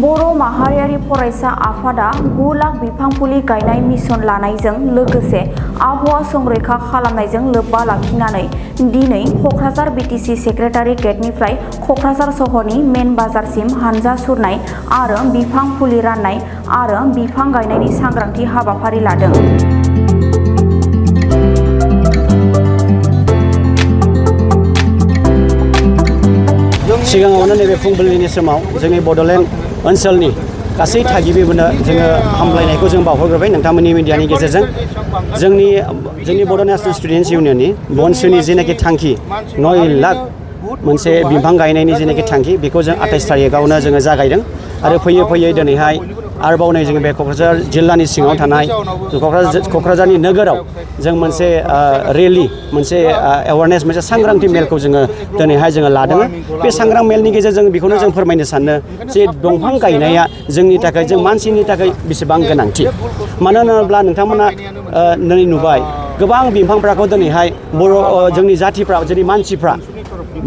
बर' माहारियारि फरायसा आफादा 9 लाख बिफां फुलि गायनाय मिशन लानायजों लोगोसे आबहावा संरैखा खालामनायजों लोब्बा लाखिनानै दिनै क'क्राझार बिटिसि सेक्रेटारि गेटनिफ्राय क'क्राझार सहरनि मेन बाजारसिम हानजा सुरनाय आरो बिफां फुलि राननाय आरो बिफां गायनायनि सांग्रांथि हाबाफारि लादों। सिगाङावनो नैबे फुंबिलिनि समाव जोंनि बड'लेण्ड ओनसोलनि गासै थागिबिफोरनो जोङो हामलायनायखौ जों बावहरग्रोबाय नोंथांमोननि मिडियानि गेजेरजों जोंनि बड' नेशनेल स्टुडेन्टस इउनियननि बनसुनि जेनाखि थांखि 9 लाख मोनसे बिफां गायनायनि जेनाखि थांखि बेखौ जों 28 थारिखआवनो जोङो जागायदों आरो फैयै फैयै दिनैहाय आरोबाव नै जोङो बे क'क्राझार जिल्लानि सिङाव थानाय क'क्राझारनि नोगोराव जों मोनसे रेलि मोनसे एवारनेस मोनसे सांग्रांथि मेलखौ जोङो दिनैहाय जोङो लादों। बे सांग्रां मेलनि गेजेरजों बेखौनो जों फोरमायनो सानो जे दंफां गायनाया जोंनि थाखाय जों मानसिनि थाखाय बेसेबां गोनांथि। मानो होनोब्ला नोंथांमोना नै नुबाय गोबां बिफांफोरखौ दिनैहाय जोंनि जाथिफ्रा जोंनि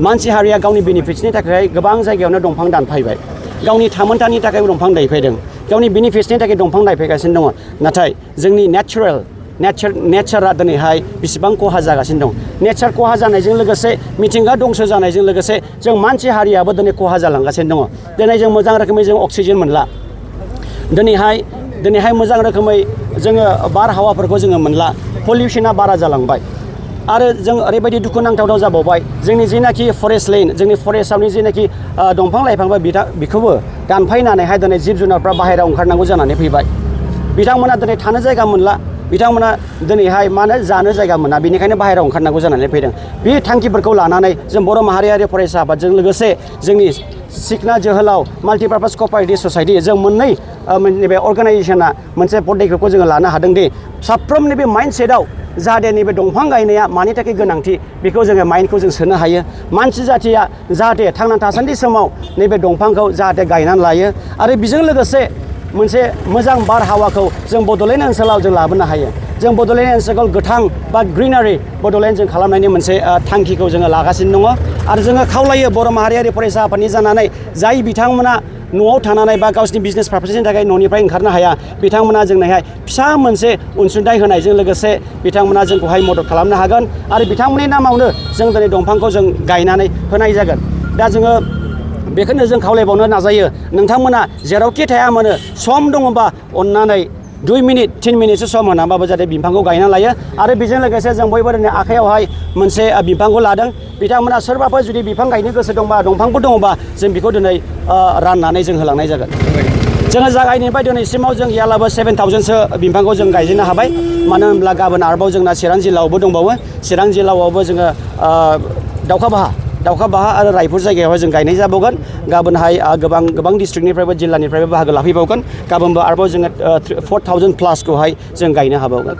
मानसि हारिया गावनि बेनिफिट्सनि थाखाय गोबां जायगायावनो दंफां दानफायबाय, गावनि थामोनथानि थाखाय दंफां दानफायदों, गावनि बेनिफिट्सनि थाखाय दंफां दानफायगासिनो दङ। नाथाय जोंनि नेचारा दिनैहाय बेसेबां खहा जागासिनो दं। नेचार खहा जानायजों लोगोसे मिथिंगा दंस जानायजों लोगोसे जों मानसि हारियाबो दिनै खहा जालांगासिनो दङ। दिनै जों मोजां रोखोमै जों अक्सिजेन मोनला, दिनैहाय मोजां रोखोमै जोङो बारहावाफोरखौ जोङो मोनला, पलिउसना बारा जालांबाय आरो जों ओरैबायदि दुखुनांथाव जाबावबाय जोंनि जेनाखि फरेस्ट लेन्ड जोंनि फरेस्टआवनि जेनाखि दंफां लाइफांबा बेखौबो दानफायनानैहाय दिनै जिब जुनारफ्रा बाहेरायाव ओंखारनांगौ जानानै फैबाय। बिथांमोना दिनै थानो जायगा मोनला, बिथांमोना दिनैहाय मानो जानो जायगा मोना, बेनिखायनो बाहेरायाव ओंखारनांगौ जानानै फैदों। बे थांखिफोरखौ लानानै जों बर' माहारियारि फरायसा आफादजों लोगोसे जोंनि सिखना जोहोलाव माल्टिपार्पास क'अपारेटिभ ससाइटि जों मोननै नैबे अर्गानाइजेसना मोनसे पदक्षेपखौ जोङो लानो हादों दि साफ्रोमनि बे माइन्डसेटआव जाहाथे नैबे दंफां गायनाया मानि थाखाय गोनांथि बेखौ जोङो माइन्डखौ जों सोनो हायो। मानसि जाथिया जाहाथे थांना थासान्दि समाव नैबे दंफांखौ जाहाथे गायनानै लायो आरो बेजों लोगोसे मोनसे मोजां बारहावाखौ जों बड'लेण्ड ओनसोलाव जों लाबोनो हायो। जों बड'लेण्ड ओनसोलखौ गोथां बा ग्रिनारि बड'लेण्ड जों खालामनायनि मोनसे थांखिखौ जोङो लागासिनो दङ आरो जोङो खावलायो बर' माहारियारि फरायसा आफादनि जानानै जाय बिथांमोना न'आव थानानै बा गावसिनि बिजनेस पारपसनि थाखाय न'निफ्राय ओंखारनो हाया बिथांमोना जोंनोहाय फिसा मोनसे अनसुंथाइ होनायजों लोगोसे बिथांमोना जोंखौहाय मदद खालामनो हागोन आरो बिथांमोननि नामावनो जों दिनै दंफांखौ जों गायनानै होनाय जागोन। दा जोङो बेखौनो जों खावलायबावनो नाजायो नोंथांमोना जेरावखि थाया मानो सम दङबा अननानै 2 मिनिट 3 मिनिटसो सम होनाबाबो जाहाथे बिफांखौ गायना लायो आरो बेजों लोगोसे जों बयबो दिनै आखायावहाय मोनसे बिफांखौ लादों। बिथांमोना सोरबाफोर जुदि बिफां गायनो गोसो दंबा दंफांफोर दङबा जों बेखौ दिनै राननानै जों होलांनाय जागोन। जोङो जागायनायनिफ्राय दिनैसिमाव जों गैयालाबो 7,000सो बिफांखौ जों गायजेननो हाबाय। मानो होनब्ला गाबोन आरोबाव जोंना चिरां जिल्लायावबो दंबावो। चिरां जिल्लायावबो जोङो दाउखा बाहा आरो रायपुर जायगायावहाय जों गायनाय जाबावगोन। गाबोनहाय गोबां डिस्ट्रिक्टनिफ्रायबो जिल्लानिफ्रायबो बाहागो लाफैबावगोन। गाबोनबो आरोबाव जोङो 4,000 प्लासखौहाय जों गायनो हाबावगोन।